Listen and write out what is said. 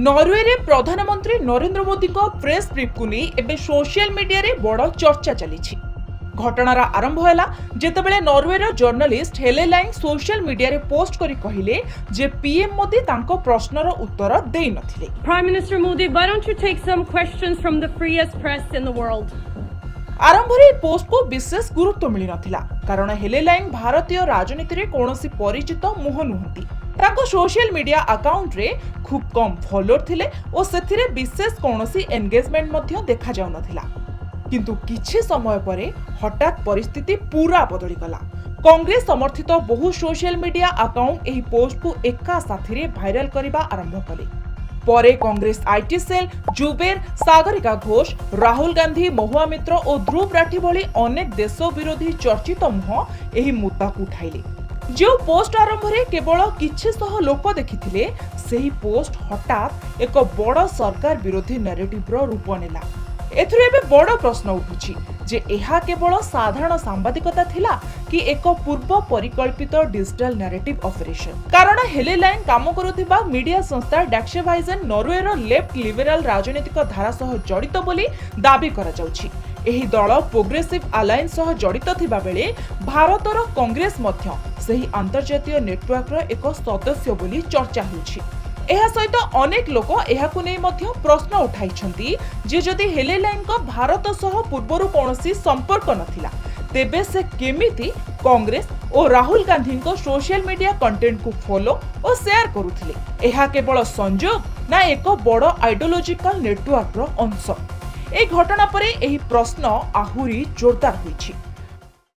ନରୱେରେ ପ୍ରଧାନମନ୍ତ୍ରୀ ନରେନ୍ଦ୍ର ମୋଦିଙ୍କ ପ୍ରେସ୍ ବ୍ରିଫ୍କୁ ନେଇ ଏବେ ସୋସିଆଲ ମିଡିଆରେ ବଡ଼ ଚର୍ଚ୍ଚା ଚାଲିଛି। ଘଟଣାର ଆରମ୍ଭ ହେଲା ଯେତେବେଳେ ନରୱେର ଜର୍ଣ୍ଣାଲିଷ୍ଟ ହେଲେ ଲାଇଙ୍ଗ ସୋସିଆଲ ମିଡିଆରେ ପୋଷ୍ଟ କରି କହିଲେ ଯେ ପିଏମ୍ ମୋଦି ତାଙ୍କ ପ୍ରଶ୍ନର ଉତ୍ତର ଦେଇନଥିଲେ। Prime Minister Modi, why don't you take some questions from the freest press in the world? ଆରମ୍ଭରେ ଏହି ପୋଷ୍ଟକୁ ବିଶେଷ ଗୁରୁତ୍ୱ ମିଳିନଥିଲା, କାରଣ ହେଲେ ଲାଇଙ୍ଗ ଭାରତୀୟ ରାଜନୀତିରେ କୌଣସି ପରିଚିତ ମୁହଁ ନୁହନ୍ତି। ତାଙ୍କ ସୋସିଆଲ ମିଡିଆ ଆକାଉଣ୍ଟରେ ଖୁବ୍ କମ୍ ଫଲୋଅର ଥିଲେ ଓ ସେଥିରେ ବିଶେଷ କୌଣସି ଏନଗେଜମେଣ୍ଟ ମଧ୍ୟ ଦେଖାଯାଉନଥିଲା। କିନ୍ତୁ କିଛି ସମୟ ପରେ ହଠାତ୍ ପରିସ୍ଥିତି ପୁରା ବଦଳିଗଲା। କଂଗ୍ରେସ ସମର୍ଥିତ ବହୁ ସୋସିଆଲ ମିଡିଆ ଆକାଉଣ୍ଟ ଏହି ପୋଷ୍ଟକୁ ଏକା ସାଥିରେ ଭାଇରାଲ କରିବା ଆରମ୍ଭ କଲେ। ପରେ Congress IT cell, Zuber, Sagarika Ghosh, Rahul Gandhi, ମହୁଆ ମୈତ୍ର ଓ ଧ୍ରୁବ ରାଠୀ ଭଳି ଅନେକ ଦେଶ ବିରୋଧୀ ଚର୍ଚ୍ଚିତ ମୁହଁ ଏହି ମୁଦ୍ଦାକୁ ଉଠାଇଲେ। ଯେଉଁ ପୋଷ୍ଟ ଆରମ୍ଭରେ କେବଳ କିଛି ଶହ ଲୋକ ଦେଖିଥିଲେ, ସେହି ପୋଷ୍ଟ ହଠାତ୍ ଏକ ବଡ଼ ସରକାର ବିରୋଧୀ ନାରେଟିଭର ରୂପ ନେଲା। ଏଥିରୁ ଏବେ ବଡ଼ ପ୍ରଶ୍ନ ଉଠୁଛି ଯେ ଏହା କେବଳ ସାଧାରଣ ସାମ୍ବାଦିକତା ଥିଲା କି ଏକ ପୂର୍ବ ପରିକଳ୍ପିତ ଡିଜିଟାଲ ନାରେଟିଭ ଅପରେସନ? କାରଣ ହେଲେ ଲାଇଙ୍ଗ କାମ କରୁଥିବା ମିଡିଆ ସଂସ୍ଥା ଡାଗ୍ସଆଭିସେନ୍ ନରୱେର ଲେଫ୍ଟ ଲିବେରାଲ ରାଜନୈତିକ ଧାରା ସହ ଜଡ଼ିତ ବୋଲି ଦାବି କରାଯାଉଛି। ଏହି ଦଳ ପ୍ରୋଗ୍ରେସିଭ ଆଲାଏନ୍ସ ସହ ଜଡ଼ିତ ଥିବାବେଳେ ଭାରତର କଂଗ୍ରେସ ମଧ୍ୟ ସେହି ଆନ୍ତର୍ଜାତୀୟ ନେଟୱାର୍କର ଏକ ସଦସ୍ୟ ବୋଲି ଚର୍ଚ୍ଚା ହେଉଛି। ଏହା ସହିତ ଅନେକ ଲୋକ ଏହାକୁ ନେଇ ମଧ୍ୟ ପ୍ରଶ୍ନ ଉଠାଇଛନ୍ତି ଯେ ଯଦି ହେଲେ ଲାଇଙ୍ଗଙ୍କ ଭାରତ ସହ ପୂର୍ବରୁ କୌଣସି ସମ୍ପର୍କ ନଥିଲା, ତେବେ ସେ କେମିତି କଂଗ୍ରେସ ଓ ରାହୁଲ ଗାନ୍ଧୀଙ୍କ ସୋସିଆଲ ମିଡିଆ କଣ୍ଟେଣ୍ଟକୁ ଫଲୋ ଓ ସେୟାର କରୁଥିଲେ? ଏହା କେବଳ ସଂଯୋଗ ନା ଏକ ବଡ଼ ଆଇଡିଓଲୋଜିକାଲ ନେଟୱାର୍କର ଅଂଶ? ଏହି ଘଟଣା ପରେ ଏହି ପ୍ରଶ୍ନ ଆହୁରି ଜୋରଦାର ହୋଇଛି।